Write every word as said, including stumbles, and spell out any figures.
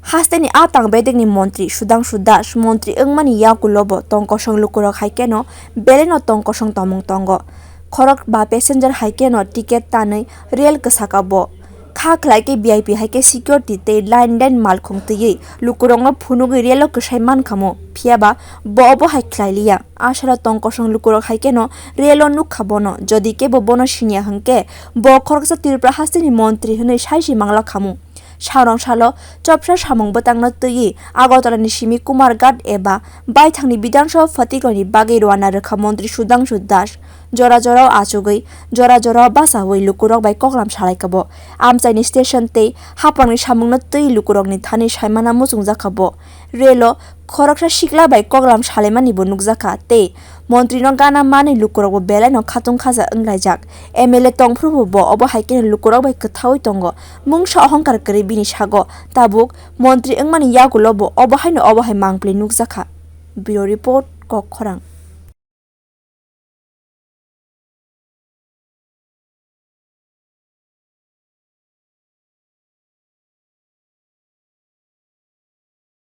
Hasteni a tang bedekni montri Sudhangshu Das montri wngmani yagulobo tong kosong lukurok hai kheno belai no tong kosong tongmung tongo. Khorok ba passenger hai kheno ticket tanwi rel kwsaka bo. Kha khlai khe V I P hai khe security tei line line malkhung twiwi lukurokno phunugwi relo kwsai mankhamu, phiyaba bo obo hai khlai liya. Aswra tong kosong lukurok hai kheno relo nukha bono, jodi kebo bono siniya hwnkhe bo khoroksa Tripura hasteni montri hwnwi saisi mangla khamu. Sarong salo chopsa samung bwtangno twiwi Agartala ni simi Kumarghat eba baithangni Bidhan Sabha Phatikloni bagwi rwna rwkha montri Sudhangshu Das. Jora jorao achugwi, jora jorao bachaui lukurok bai koklam salaikha bo. Amchaini station tei haphangni samungno twiwi lukurokni thani saimana muchungjakha bo. Relo khoroksa sikla bai koklam salaimani bo nukjakha tei montrino gana manwi lukurokbo belaino khatung khaja wnglaijak. M L A tongphrubo bo obo hai kheno lukurok bai kwthaui tongo. Mungsa ohongkar kwrwi bini sago tabuk montri wngmani yagulo bo obo haino obo hai mangpli nukjakha. Bureau Report, Kokkhorang.